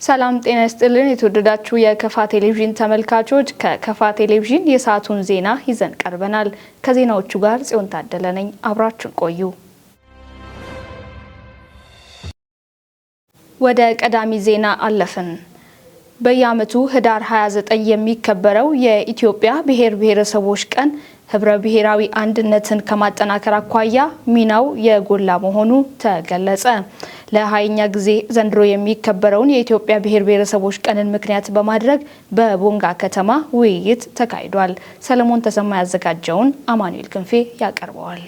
ሰላም ጤና ይስጥልን። የተወደዳችሁ የከፋ ቴሌቪዥን ተመልካቾች፣ ከከፋ ቴሌቪዥን የሰዓቱን ዜና ይዘን ቀርበናል። ከዜናዎቹ ጋር ጽዮን ታደለ ነኝ። አብራችን ቆዩ። ወደ ቀዳሚ ዜና አለፍን። በየዓመቱ ህዳር 29 የሚከበረው የኢትዮጵያ ብሔር ብሔረሰቦች ቀን ህብረ ብሔራዊ አንድነትን ከማጠናከር አኳያ ሚናው የጎላ መሆኑ ተገለጸ። ለ20ኛ ጊዜ ዘንድሮ የሚከበረውን የኢትዮጵያ ብሔር ብሔረሰቦች ቀንን ምክንያት በማድረግ በቦንጋ ከተማ ውይይት ተካሂዷል። ሰለሞን ተሰማ ያዘጋጀውን አማኑኤል ክንፌ ያቀርበዋል።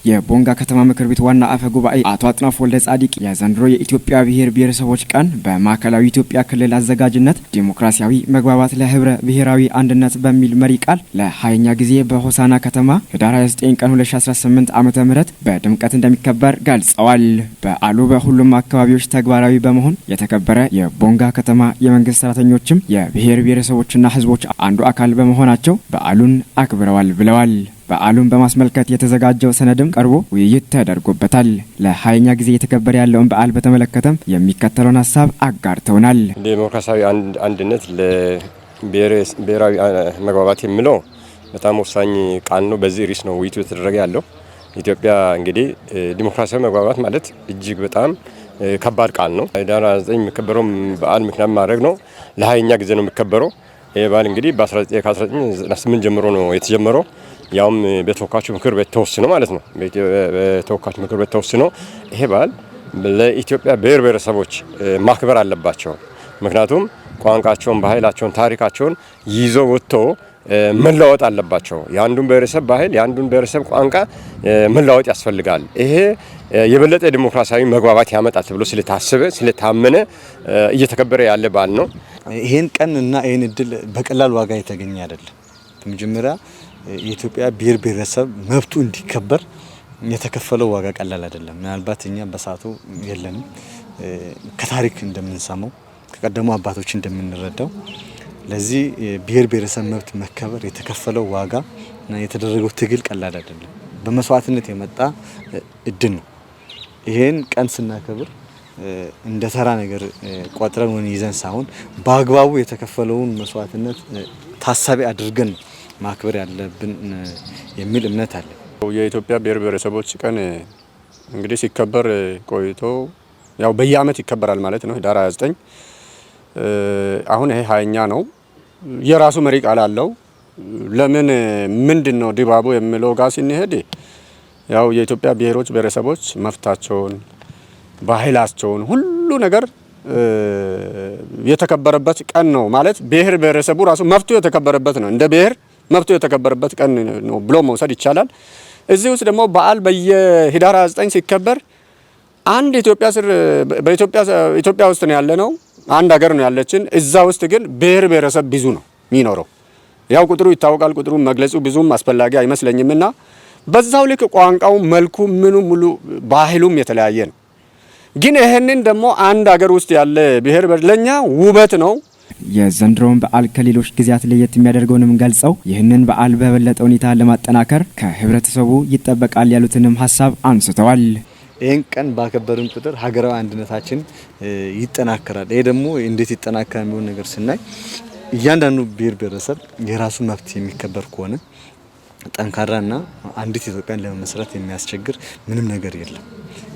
የቦንጋ ከተማ ምክር ቤት ዋና አፈ ጉባኤ አቶ አጥናፍ ወልደ ጻዲቅ የዘንድሮ የኢትዮጵያ ብሔር ብሔረሰቦች ቀን በማዕከላዊ ኢትዮጵያ ክልል አዘጋጅነት ዲሞክራሲያዊ መግባባት ለህብረ ብሔራዊ አንድነት በሚል መሪ ቃል ለ20ኛ ጊዜ በሆሳና ከተማ ህዳር 29 ቀን 2018 ዓ ም በድምቀት እንደሚከበር ገልጸዋል። በዓሉ በሁሉም አካባቢዎች ተግባራዊ በመሆን የተከበረ የቦንጋ ከተማ የመንግስት ሰራተኞችም የብሔር ብሔረሰቦችና ህዝቦች አንዱ አካል በመሆናቸው በዓሉን አክብረዋል ብለዋል። በዓሉን በማስመልከት የተዘጋጀው ሰነድም ቀርቦ ውይይት ተደርጎበታል። ለ20ኛ ጊዜ እየተከበረ ያለውን በዓል በተመለከተም የሚከተለውን ሀሳብ አጋርተውናል። ዴሞክራሲያዊ አንድነት ለብሔራዊ መግባባት የሚለው በጣም ወሳኝ ቃል ነው። በዚህ ርዕስ ነው ውይይቱ የተደረገ ያለው። ኢትዮጵያ እንግዲህ ዲሞክራሲያዊ መግባባት ማለት እጅግ በጣም ከባድ ቃል ነው። ህዳር 29 የሚከበረው በዓል ምክንያት ማድረግ ነው። ለ20ኛ ጊዜ ነው የሚከበረው። ይህ በዓል እንግዲህ ከ1998 ጀምሮ ነው የተጀመረው። ያውም በተወካዮች ምክር ቤት ተወስኖ ማለት ነው። በተወካዮች ምክር ቤት ተወስኖ ይሄ በዓል ለኢትዮጵያ ብሔር ብሔረሰቦች ማክበር አለባቸው። ምክንያቱም ቋንቋቸውን፣ ባህላቸውን፣ ታሪካቸውን ይዞ ወጥቶ መለወጥ አለባቸው። የአንዱን ብሔረሰብ ባህል፣ የአንዱን ብሔረሰብ ቋንቋ መለዋወጥ ያስፈልጋል። ይሄ የበለጠ ዲሞክራሲያዊ መግባባት ያመጣል ተብሎ ስለታሰበ ስለታመነ እየተከበረ ያለ በዓል ነው። ይሄን ቀን እና ይሄን እድል በቀላል ዋጋ የተገኘ አይደለም። በመጀመሪያ የኢትዮጵያ ብሔር ብሔረሰብ መብቱ እንዲከበር የተከፈለው ዋጋ ቀላል አይደለም። ምናልባት እኛ በሰዓቱ የለንም። ከታሪክ እንደምንሰማው፣ ከቀደሙ አባቶች እንደምንረዳው ለዚህ ብሔር ብሔረሰብ መብት መከበር የተከፈለው ዋጋ እና የተደረገው ትግል ቀላል አይደለም። በመስዋዕትነት የመጣ እድል ነው። ይሄን ቀን ስናከብር እንደ ተራ ነገር ቆጥረን ወይም ይዘን ሳይሆን በአግባቡ የተከፈለውን መስዋዕትነት ታሳቢ አድርገን ነው ማክበር ያለብን የሚል እምነት አለ። የኢትዮጵያ ብሔር ብሔረሰቦች ቀን እንግዲህ ሲከበር ቆይቶ ያው በየዓመት ይከበራል ማለት ነው። ህዳር 29 አሁን ይሄ 20ኛ ነው። የራሱ መሪ ቃል አለው። ለምን ምንድን ነው ድባቡ የሚለው ጋር ስንሄድ ያው የኢትዮጵያ ብሔሮች ብሔረሰቦች መብታቸውን፣ ባህላቸውን ሁሉ ነገር የተከበረበት ቀን ነው ማለት ብሔር ብሔረሰቡ ራሱ መብቱ የተከበረበት ነው። እንደ ብሔር መብቱ የተከበረበት ቀን ነው ብሎ መውሰድ ይቻላል። እዚህ ውስጥ ደግሞ በዓል በየህዳር 29 ሲከበር አንድ ኢትዮጵያ ስር በኢትዮጵያ ኢትዮጵያ ውስጥ ነው ያለነው፣ አንድ ሀገር ነው ያለችን። እዛ ውስጥ ግን ብሔር ብሔረሰብ ብዙ ነው የሚኖረው። ያው ቁጥሩ ይታወቃል። ቁጥሩ መግለጹ ብዙም አስፈላጊ አይመስለኝምና በዛው ልክ ቋንቋው፣ መልኩ፣ ምኑ ሙሉ ባህሉም የተለያየ ነው። ግን ይህንን ደግሞ አንድ ሀገር ውስጥ ያለ ብሔር ለኛ ውበት ነው። የዘንድሮውን በዓል ከሌሎች ጊዜያት ለየት የሚያደርገውንም ገልጸው ይህንን በዓል በበለጠ ሁኔታ ለማጠናከር ከህብረተሰቡ ይጠበቃል ያሉትንም ሀሳብ አንስተዋል። ይህን ቀን ባከበርን ቁጥር ሀገራዊ አንድነታችን ይጠናከራል። ይሄ ደግሞ እንዴት ይጠናከራል የሚሆን ነገር ስናይ እያንዳንዱ ብሔር ብሔረሰብ የራሱ መብት የሚከበር ከሆነ ጠንካራና አንዲት ኢትዮጵያን ለመመስረት የሚያስቸግር ምንም ነገር የለም።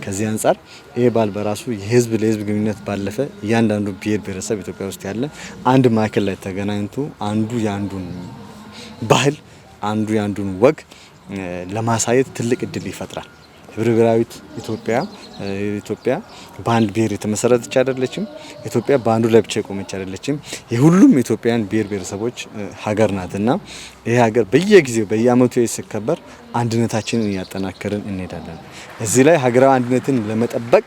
ከዚህ አንጻር ይሄ በዓል በራሱ የህዝብ ለህዝብ ግንኙነት ባለፈ እያንዳንዱ ብሔር ብሔረሰብ ኢትዮጵያ ውስጥ ያለ አንድ ማዕከል ላይ ተገናኝቶ አንዱ የአንዱን ባህል፣ አንዱ የአንዱን ወግ ለማሳየት ትልቅ እድል ይፈጥራል። ህብረ ብሔራዊት ኢትዮጵያ፣ ኢትዮጵያ በአንድ ብሔር የተመሰረተች አይደለችም። ኢትዮጵያ በአንዱ ላይ ብቻ የቆመች አይደለችም። የሁሉም ኢትዮጵያውያን ብሔር ብሔረሰቦች ሀገር ናትና ይሄ ሀገር በየጊዜው በየአመቱ ሲከበር አንድነታችንን እያጠናከርን እንሄዳለን። እዚህ ላይ ሀገራዊ አንድነትን ለመጠበቅ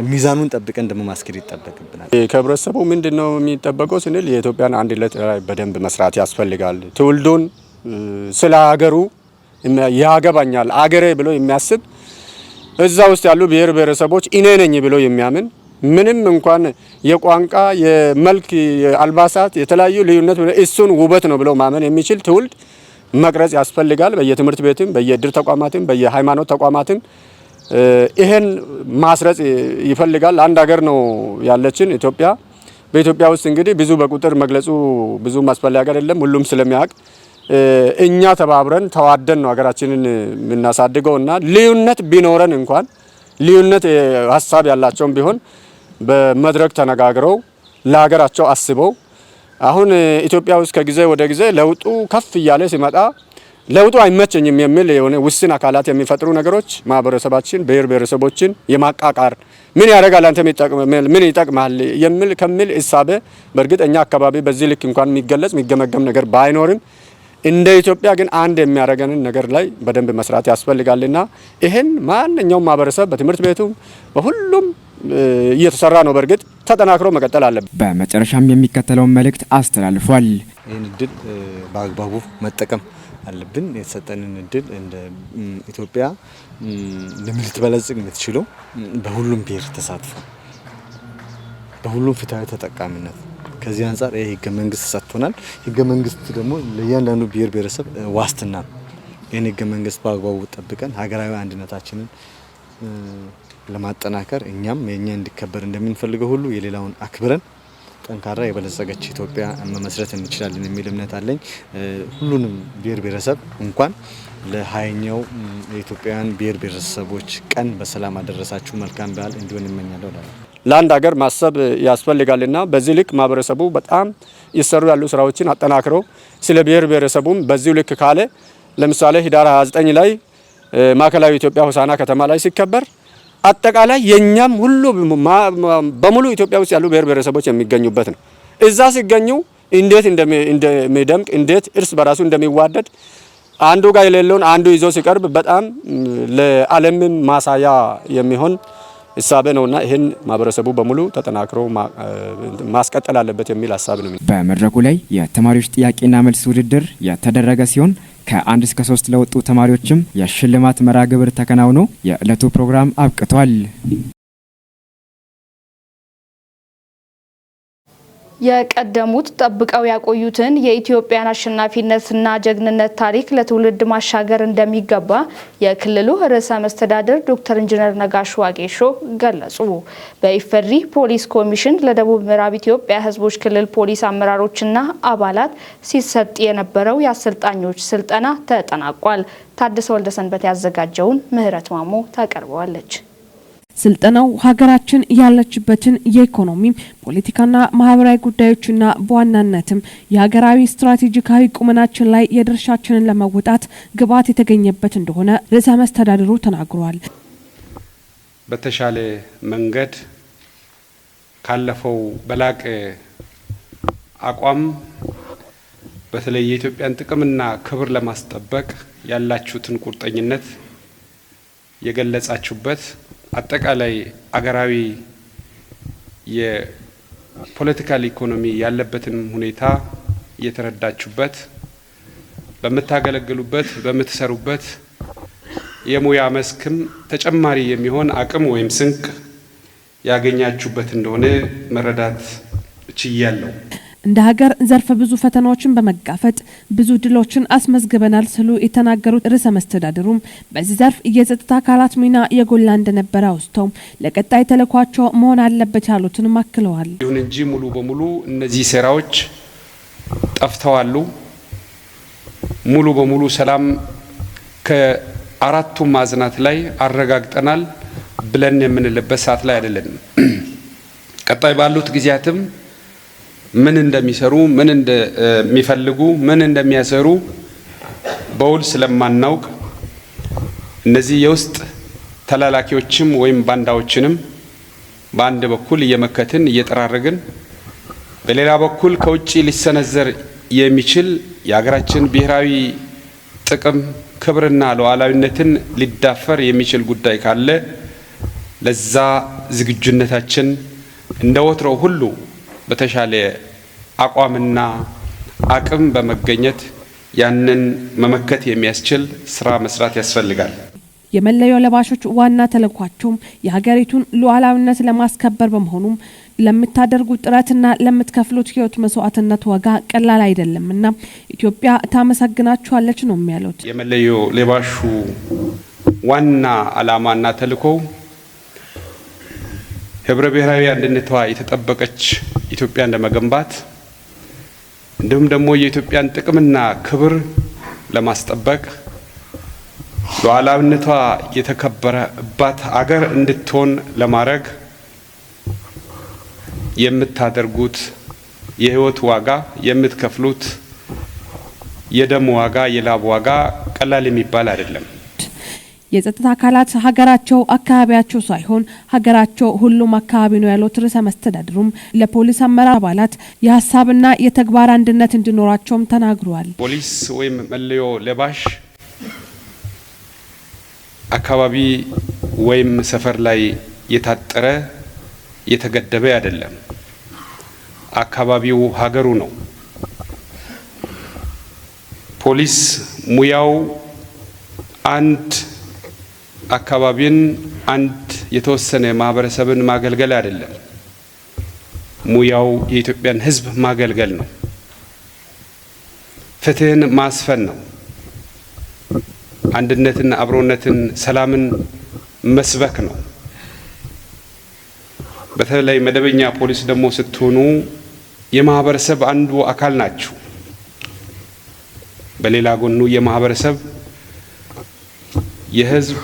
ሚዛኑን ጠብቀን ደግሞ ማስኬድ ይጠበቅብናል። ከህብረተሰቡ ምንድን ነው የሚጠበቀው ስንል የኢትዮጵያን አንድነት ላይ በደንብ መስራት ያስፈልጋል። ትውልዱን ስለ ሀገሩ ያገባኛል አገሬ ብሎ የሚያስብ፣ እዛ ውስጥ ያሉ ብሔር ብሔረሰቦች እኔ ነኝ ብሎ የሚያምን፣ ምንም እንኳን የቋንቋ፣ የመልክ፣ የአልባሳት የተለያዩ ልዩነት እሱን ውበት ነው ብሎ ማመን የሚችል ትውልድ መቅረጽ ያስፈልጋል። በየትምህርት ቤትም፣ በየእድር ተቋማትም፣ በየሃይማኖት ተቋማትም ይሄን ማስረጽ ይፈልጋል። አንድ ሀገር ነው ያለችን ኢትዮጵያ። በኢትዮጵያ ውስጥ እንግዲህ ብዙ በቁጥር መግለጹ ብዙ አስፈላጊ አይደለም፣ ሁሉም ስለሚያውቅ እኛ ተባብረን ተዋደን ነው ሀገራችንን የምናሳድገውና ልዩነት ቢኖረን እንኳን ልዩነት ሀሳብ ያላቸውም ቢሆን በመድረክ ተነጋግረው ለሀገራቸው አስበው አሁን ኢትዮጵያ ውስጥ ከጊዜ ወደ ጊዜ ለውጡ ከፍ እያለ ሲመጣ ለውጡ አይመቸኝም የሚል የሆነ ውስን አካላት የሚፈጥሩ ነገሮች ማህበረሰባችን ብሔር ብሔረሰቦችን የማቃቃር ምን ያደርጋል አንተ ምን ይጠቅማል የሚል ከሚል እሳቤ በእርግጥ እኛ አካባቢ በዚህ ልክ እንኳን የሚገለጽ የሚገመገም ነገር ባይኖርም እንደ ኢትዮጵያ ግን አንድ የሚያደርገንን ነገር ላይ በደንብ መስራት ያስፈልጋልና ይሄን ማንኛውም ማህበረሰብ በትምህርት ቤቱም በሁሉም እየተሰራ ነው። በእርግጥ ተጠናክሮ መቀጠል አለበት። በመጨረሻም የሚከተለውን መልእክት አስተላልፏል። ይህን እድል በአግባቡ መጠቀም አለብን። የተሰጠንን እድል እንደ ኢትዮጵያ ልትበለጽግ የምትችለው በሁሉም ብሔር ተሳትፎ፣ በሁሉም ፍትሃዊ ተጠቃሚነት። ከዚህ አንጻር ይህ ህገ መንግስት ሰጥቶናል። ህገ መንግስት ደግሞ ለእያንዳንዱ ብሔር ብሔረሰብ ዋስትና ነው። ይህን ህገ መንግስት በአግባቡ ጠብቀን ሀገራዊ አንድነታችንን ለማጠናከር እኛም የኛ እንዲከበር እንደምንፈልገው ሁሉ የሌላውን አክብረን ጠንካራ የበለጸገች ኢትዮጵያ መመስረት እንችላለን የሚል እምነት አለኝ። ሁሉንም ብሔር ብሔረሰብ እንኳን ለ20ኛው የኢትዮጵያውያን ብሔር ብሔረሰቦች ቀን በሰላም አደረሳችሁ። መልካም በዓል እንዲሆን እመኛለሁ እላለሁ። ለአንድ ሀገር ማሰብ ያስፈልጋልና በዚህ ልክ ማህበረሰቡ በጣም ይሰሩ ያሉ ስራዎችን አጠናክሮ ስለ ብሔር ብሔረሰቡም በዚሁ ልክ ካለ ለምሳሌ ህዳር 29 ላይ ማዕከላዊ ኢትዮጵያ ሆሳዕና ከተማ ላይ ሲከበር አጠቃላይ የኛም ሁሉ በሙሉ ኢትዮጵያ ውስጥ ያሉ ብሔር ብሔረሰቦች የሚገኙበት ነው። እዛ ሲገኙ እንዴት እንደሚደምቅ እንዴት እርስ በራሱ እንደሚዋደድ አንዱ ጋር የሌለውን አንዱ ይዞ ሲቀርብ በጣም ለዓለምም ማሳያ የሚሆን እሳቤ ነውና ይህን ማህበረሰቡ በሙሉ ተጠናክሮ ማስቀጠል አለበት የሚል ሀሳብ ነው። በመድረኩ ላይ የተማሪዎች ጥያቄና መልስ ውድድር የተደረገ ሲሆን ከ1 እስከ 3 ለወጡ ተማሪዎችም የሽልማት መርሃ ግብር ተከናውኖ የዕለቱ ፕሮግራም አብቅቷል። የቀደሙት ጠብቀው ያቆዩትን የኢትዮጵያን አሸናፊነትና ጀግንነት ታሪክ ለትውልድ ማሻገር እንደሚገባ የክልሉ ርዕሰ መስተዳድር ዶክተር ኢንጂነር ነጋሽ ዋጌሾ ገለጹ። በኢፌዴሪ ፖሊስ ኮሚሽን ለደቡብ ምዕራብ ኢትዮጵያ ሕዝቦች ክልል ፖሊስ አመራሮችና አባላት ሲሰጥ የነበረው የአሰልጣኞች ስልጠና ተጠናቋል። ታደሰ ወልደሰንበት ያዘጋጀውን ምህረት ማሞ ታቀርበዋለች። ስልጠናው ሀገራችን ያለችበትን የኢኮኖሚ፣ ፖለቲካና ማህበራዊ ጉዳዮችና በዋናነትም የሀገራዊ ስትራቴጂካዊ ቁመናችን ላይ የድርሻችንን ለመወጣት ግብዓት የተገኘበት እንደሆነ ርዕሰ መስተዳድሩ ተናግረዋል። በተሻለ መንገድ ካለፈው በላቀ አቋም በተለይ የኢትዮጵያን ጥቅምና ክብር ለማስጠበቅ ያላችሁትን ቁርጠኝነት የገለጻችሁበት አጠቃላይ አገራዊ የ political economy ያለበትን ሁኔታ የተረዳችሁበት በምታገለግሉበት በምትሰሩበት የሙያ መስክም ተጨማሪ የሚሆን አቅም ወይም ስንቅ ያገኛችሁበት እንደሆነ መረዳት ችያለሁ። እንደ ሀገር ዘርፈ ብዙ ፈተናዎችን በመጋፈጥ ብዙ ድሎችን አስመዝግበናል ሲሉ የተናገሩት ርዕሰ መስተዳድሩም በዚህ ዘርፍ የጸጥታ አካላት ሚና የጎላ እንደነበረ አውስተው ለቀጣይ ተልዕኳቸው መሆን አለበት ያሉትንም አክለዋል። ይሁን እንጂ ሙሉ በሙሉ እነዚህ ሴራዎች ጠፍተዋል። ሙሉ በሙሉ ሰላም ከአራቱም ማዕዘናት ላይ አረጋግጠናል ብለን የምንልበት ሰዓት ላይ አይደለንም። ቀጣይ ባሉት ጊዜያትም ምን እንደሚሰሩ፣ ምን እንደሚፈልጉ፣ ምን እንደሚያሰሩ በውል ስለማናውቅ እነዚህ የውስጥ ተላላኪዎችም ወይም ባንዳዎችንም በአንድ በኩል እየመከትን እየጠራረግን፣ በሌላ በኩል ከውጭ ሊሰነዘር የሚችል የሀገራችን ብሔራዊ ጥቅም ክብርና ሉዓላዊነትን ሊዳፈር የሚችል ጉዳይ ካለ ለዛ ዝግጁነታችን እንደ ወትሮው ሁሉ በተሻለ አቋምና አቅም በመገኘት ያንን መመከት የሚያስችል ስራ መስራት ያስፈልጋል። የመለዮ ለባሾች ዋና ተልዕኳቸውም የሀገሪቱን ሉዓላዊነት ለማስከበር በመሆኑም ለምታደርጉት ጥረትና ለምትከፍሉት ሕይወት መስዋዕትነት ዋጋ ቀላል አይደለምና ኢትዮጵያ ታመሰግናችኋለች ነው የሚያሉት። የመለዮ ለባሹ ዋና ዓላማና ተልዕኮው ህብረ ብሔራዊ አንድነቷ የተጠበቀች ኢትዮጵያን ለመገንባት፣ እንዲሁም ደግሞ የኢትዮጵያን ጥቅምና ክብር ለማስጠበቅ፣ ሉዓላዊነቷ የተከበረባት አገር እንድትሆን ለማድረግ የምታደርጉት የህይወት ዋጋ፣ የምትከፍሉት የደም ዋጋ፣ የላብ ዋጋ ቀላል የሚባል አይደለም። የጸጥታ አካላት ሀገራቸው አካባቢያቸው ሳይሆን ሀገራቸው ሁሉም አካባቢ ነው ያሉት ርዕሰ መስተዳድሩም ለፖሊስ አመራር አባላት የሀሳብና የተግባር አንድነት እንዲኖራቸውም ተናግረዋል። ፖሊስ ወይም መለዮ ለባሽ አካባቢ ወይም ሰፈር ላይ የታጠረ፣ የተገደበ አይደለም። አካባቢው ሀገሩ ነው። ፖሊስ ሙያው አንድ አካባቢን፣ አንድ የተወሰነ ማህበረሰብን ማገልገል አይደለም። ሙያው የኢትዮጵያን ሕዝብ ማገልገል ነው። ፍትህን ማስፈን ነው። አንድነትን፣ አብሮነትን፣ ሰላምን መስበክ ነው። በተለይ መደበኛ ፖሊስ ደግሞ ስትሆኑ የማህበረሰብ አንዱ አካል ናችሁ። በሌላ ጎኑ የማህበረሰብ፣ የህዝብ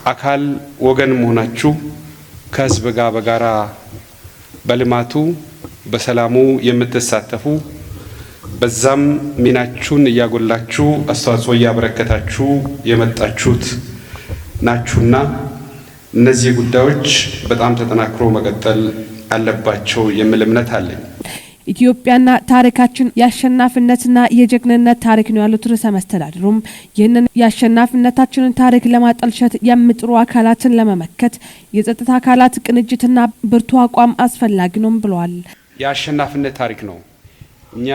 አካል ወገን መሆናችሁ ከህዝብ ጋር በጋራ በልማቱ፣ በሰላሙ የምትሳተፉ፣ በዛም ሚናችሁን እያጎላችሁ አስተዋጽኦ እያበረከታችሁ የመጣችሁት ናችሁና እነዚህ ጉዳዮች በጣም ተጠናክሮ መቀጠል አለባቸው የሚል እምነት አለኝ። ኢትዮጵያና ታሪካችን የአሸናፊነትና የጀግንነት ታሪክ ነው ያሉት ርዕሰ መስተዳድሩም ይህንን የአሸናፊነታችንን ታሪክ ለማጠልሸት የሚጥሩ አካላትን ለመመከት የጸጥታ አካላት ቅንጅትና ብርቱ አቋም አስፈላጊ ነው ብለዋል። የአሸናፊነት ታሪክ ነው። እኛ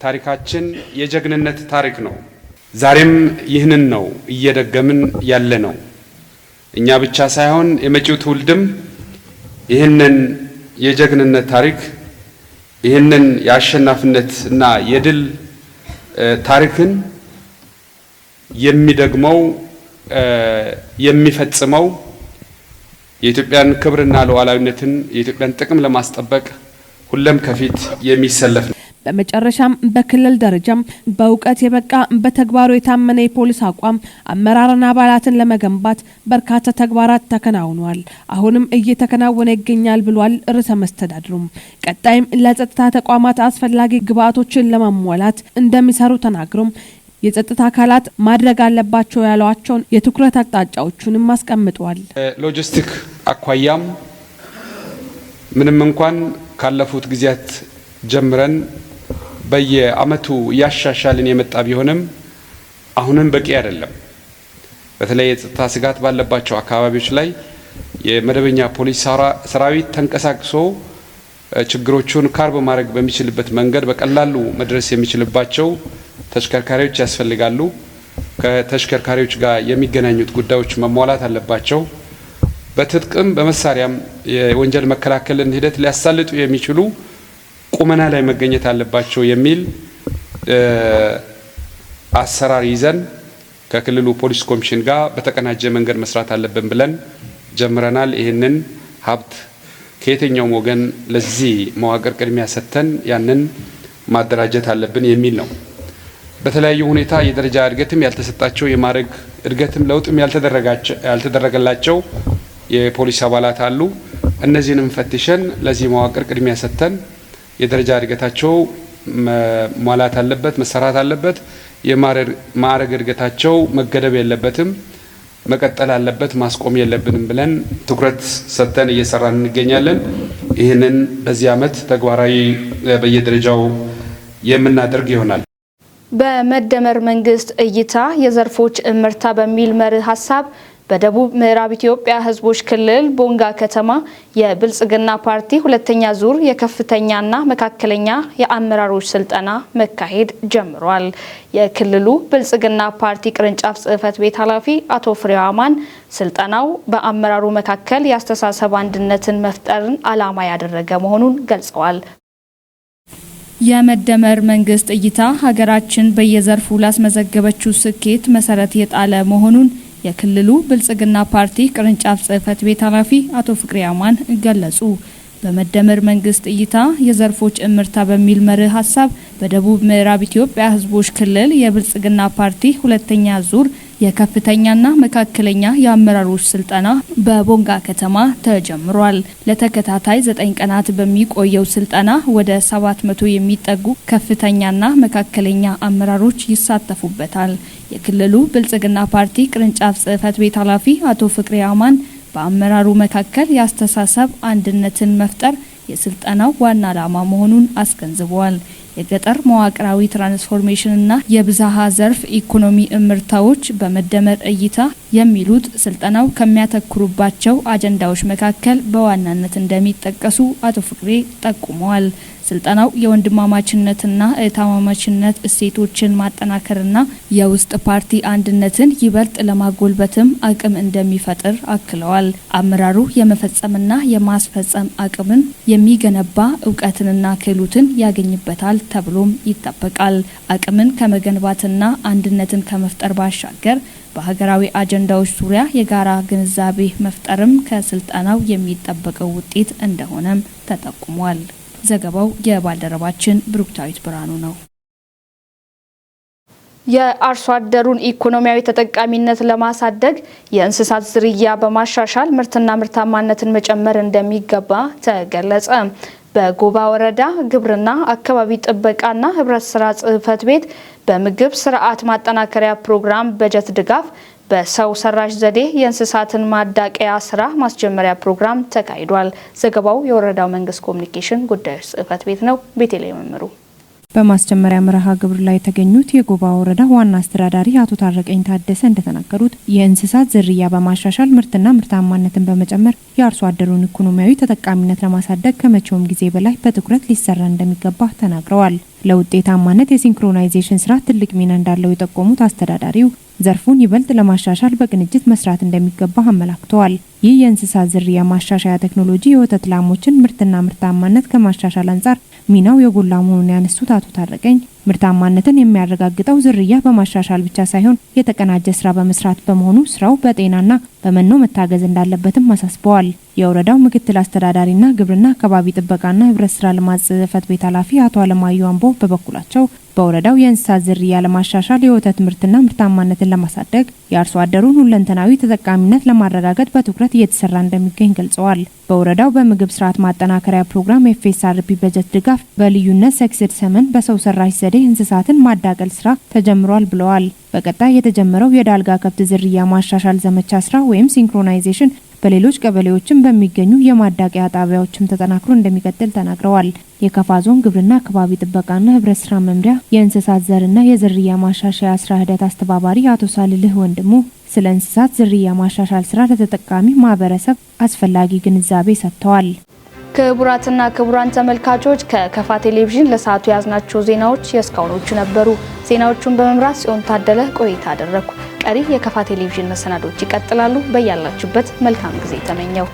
ታሪካችን የጀግንነት ታሪክ ነው። ዛሬም ይህንን ነው እየደገምን ያለ ነው። እኛ ብቻ ሳይሆን የመጪው ትውልድም ይህንን የጀግንነት ታሪክ፣ ይህንን የአሸናፊነት እና የድል ታሪክን የሚደግመው፣ የሚፈጽመው የኢትዮጵያን ክብርና ሉዓላዊነትን፣ የኢትዮጵያን ጥቅም ለማስጠበቅ ሁሌም ከፊት የሚሰለፍ ነው። በመጨረሻም በክልል ደረጃም በእውቀት የበቃ፣ በተግባሩ የታመነ የፖሊስ አቋም አመራርና አባላትን ለመገንባት በርካታ ተግባራት ተከናውኗል፣ አሁንም እየተከናወነ ይገኛል ብሏል ርዕሰ መስተዳድሩም። ቀጣይም ለጸጥታ ተቋማት አስፈላጊ ግብዓቶችን ለማሟላት እንደሚሰሩ ተናግሮም የጸጥታ አካላት ማድረግ አለባቸው ያሏቸውን የትኩረት አቅጣጫዎቹንም አስቀምጧል። ሎጂስቲክ አኳያም ምንም እንኳን ካለፉት ጊዜያት ጀምረን በየአመቱ እያሻሻልን የመጣ ቢሆንም አሁንም በቂ አይደለም። በተለይ የጸጥታ ስጋት ባለባቸው አካባቢዎች ላይ የመደበኛ ፖሊስ ሰራዊት ተንቀሳቅሶ ችግሮቹን ካር በማድረግ በሚችልበት መንገድ በቀላሉ መድረስ የሚችልባቸው ተሽከርካሪዎች ያስፈልጋሉ። ከተሽከርካሪዎች ጋር የሚገናኙት ጉዳዮች መሟላት አለባቸው። በትጥቅም በመሳሪያም የወንጀል መከላከልን ሂደት ሊያሳልጡ የሚችሉ ቁመና ላይ መገኘት አለባቸው የሚል አሰራር ይዘን ከክልሉ ፖሊስ ኮሚሽን ጋር በተቀናጀ መንገድ መስራት አለብን ብለን ጀምረናል። ይህንን ሀብት ከየትኛውም ወገን ለዚህ መዋቅር ቅድሚያ ሰጥተን ያንን ማደራጀት አለብን የሚል ነው። በተለያዩ ሁኔታ የደረጃ እድገትም ያልተሰጣቸው፣ የማዕረግ እድገትም ለውጥም ያልተደረገላቸው የፖሊስ አባላት አሉ። እነዚህንም ፈትሸን ለዚህ መዋቅር ቅድሚያ ሰጥተን የደረጃ እድገታቸው መሟላት አለበት፣ መሰራት አለበት። የማዕረግ እድገታቸው መገደብ የለበትም፣ መቀጠል አለበት፣ ማስቆም የለብንም ብለን ትኩረት ሰጥተን እየሰራን እንገኛለን። ይህንን በዚህ ዓመት ተግባራዊ በየደረጃው የምናደርግ ይሆናል። በመደመር መንግስት እይታ የዘርፎች እምርታ በሚል መርህ ሀሳብ በደቡብ ምዕራብ ኢትዮጵያ ሕዝቦች ክልል ቦንጋ ከተማ የብልጽግና ፓርቲ ሁለተኛ ዙር የከፍተኛና መካከለኛ የአመራሮች ስልጠና መካሄድ ጀምሯል። የክልሉ ብልጽግና ፓርቲ ቅርንጫፍ ጽህፈት ቤት ኃላፊ አቶ ፍሬው አማን ስልጠናው በአመራሩ መካከል የአስተሳሰብ አንድነትን መፍጠርን ዓላማ ያደረገ መሆኑን ገልጸዋል። የመደመር መንግስት እይታ ሀገራችን በየዘርፉ ላስመዘገበችው ስኬት መሰረት የጣለ መሆኑን የክልሉ ብልጽግና ፓርቲ ቅርንጫፍ ጽሕፈት ቤት ኃላፊ አቶ ፍቅሬ አማን ገለጹ። በመደመር መንግስት እይታ የዘርፎች እምርታ በሚል መርህ ሀሳብ በደቡብ ምዕራብ ኢትዮጵያ ሕዝቦች ክልል የብልጽግና ፓርቲ ሁለተኛ ዙር የከፍተኛና መካከለኛ የአመራሮች ስልጠና በቦንጋ ከተማ ተጀምሯል። ለተከታታይ 9 ቀናት በሚቆየው ስልጠና ወደ 700 የሚጠጉ ከፍተኛና መካከለኛ አመራሮች ይሳተፉበታል። የክልሉ ብልጽግና ፓርቲ ቅርንጫፍ ጽሕፈት ቤት ኃላፊ አቶ ፍቅሬ አማን በአመራሩ መካከል የአስተሳሰብ አንድነትን መፍጠር የስልጠናው ዋና ዓላማ መሆኑን አስገንዝበዋል። የገጠር መዋቅራዊ ትራንስፎርሜሽንና የብዝሃ ዘርፍ ኢኮኖሚ እምርታዎች በመደመር እይታ የሚሉት ስልጠናው ከሚያተኩሩባቸው አጀንዳዎች መካከል በዋናነት እንደሚጠቀሱ አቶ ፍቅሬ ጠቁመዋል። ስልጠናው የወንድማማችነትና እህትማማችነት እሴቶችን ማጠናከርና የውስጥ ፓርቲ አንድነትን ይበልጥ ለማጎልበትም አቅም እንደሚፈጥር አክለዋል። አመራሩ የመፈጸምና የማስፈጸም አቅምን የሚገነባ እውቀትንና ክህሎትን ያገኝበታል ተብሎም ይጠበቃል። አቅምን ከመገንባትና አንድነትን ከመፍጠር ባሻገር በሀገራዊ አጀንዳዎች ዙሪያ የጋራ ግንዛቤ መፍጠርም ከስልጠናው የሚጠበቀው ውጤት እንደሆነም ተጠቁሟል። ዘገባው የባልደረባችን ብሩክታዊት ብርሃኑ ነው። የአርሶ አደሩን ኢኮኖሚያዊ ተጠቃሚነት ለማሳደግ የእንስሳት ዝርያ በማሻሻል ምርትና ምርታማነትን መጨመር እንደሚገባ ተገለጸ። በጎባ ወረዳ ግብርና አካባቢ ጥበቃና ህብረት ስራ ጽሕፈት ቤት በምግብ ስርዓት ማጠናከሪያ ፕሮግራም በጀት ድጋፍ በሰው ሰራሽ ዘዴ የእንስሳትን ማዳቀያ ስራ ማስጀመሪያ ፕሮግራም ተካሂዷል። ዘገባው የወረዳው መንግስት ኮሚኒኬሽን ጉዳዮች ጽሕፈት ቤት ነው። ቤተልሔም መምሩ። በማስጀመሪያ መርሃ ግብር ላይ የተገኙት የጎባ ወረዳ ዋና አስተዳዳሪ አቶ ታረቀኝ ታደሰ እንደተናገሩት፣ የእንስሳት ዝርያ በማሻሻል ምርትና ምርታማነትን በመጨመር የአርሶ አደሩን ኢኮኖሚያዊ ተጠቃሚነት ለማሳደግ ከመቼውም ጊዜ በላይ በትኩረት ሊሰራ እንደሚገባ ተናግረዋል። ለውጤታማነት የ synchronization ስራ ትልቅ ሚና እንዳለው የጠቆሙት አስተዳዳሪው፣ ዘርፉን ይበልጥ ለማሻሻል በቅንጅት መስራት እንደሚገባ አመላክተዋል። ይህ የእንስሳት ዝርያ ማሻሻያ ቴክኖሎጂ የወተት ላሞችን ምርትና ምርታማነት ከማሻሻል አንጻር ሚናው የጎላ መሆኑን ያነሱት አቶ ታረቀኝ፣ ምርታማነትን የሚያረጋግጠው ዝርያ በማሻሻል ብቻ ሳይሆን የተቀናጀ ስራ በመስራት በመሆኑ ስራው በጤናና በመኖ መታገዝ እንዳለበትም አሳስበዋል። የወረዳው ምክትል አስተዳዳሪና ግብርና አካባቢ ጥበቃና ህብረት ስራ ልማት ጽሕፈት ቤት ኃላፊ አቶ አለማየሁ አምቦ በበኩላቸው፣ በወረዳው የእንስሳት ዝርያ ለማሻሻል፣ የወተት ምርትና ምርታማነትን ለማሳደግ፣ የአርሶ አደሩን ሁለንተናዊ ተጠቃሚነት ለማረጋገጥ በትኩረት እየተሰራ እንደሚገኝ ገልጸዋል። በወረዳው በምግብ ስርዓት ማጠናከሪያ ፕሮግራም FSRP በጀት ድጋፍ በልዩነት sexed semen በሰው ሰራሽ ዘዴ እንስሳትን ማዳቀል ስራ ተጀምሯል ብለዋል። በቀጣይ የተጀመረው የዳልጋ ከብት ዝርያ ማሻሻል ዘመቻ ስራ ወይም synchronization በሌሎች ቀበሌዎችም በሚገኙ የማዳቀያ ጣቢያዎችም ተጠናክሮ እንደሚቀጥል ተናግረዋል። የከፋ ዞን ግብርና አካባቢ ጥበቃና ህብረት ስራ መምሪያ የእንስሳት ዘርና የዝርያ ማሻሻያ ስራ ሂደት አስተባባሪ አቶ ሳልልህ ወንድሙ ስለ እንስሳት ዝርያ ማሻሻል ስራ ለተጠቃሚ ማህበረሰብ አስፈላጊ ግንዛቤ ሰጥተዋል። ክቡራትና ክቡራን ተመልካቾች፣ ከከፋ ቴሌቪዥን ለሰዓቱ የያዝናቸው ዜናዎች የእስካሁኖቹ ነበሩ። ዜናዎቹን በመምራት ጽዮን ታደለ ቆይታ አደረግኩ። ቀሪ የከፋ ቴሌቪዥን መሰናዶች ይቀጥላሉ። በያላችሁበት መልካም ጊዜ ተመኘው።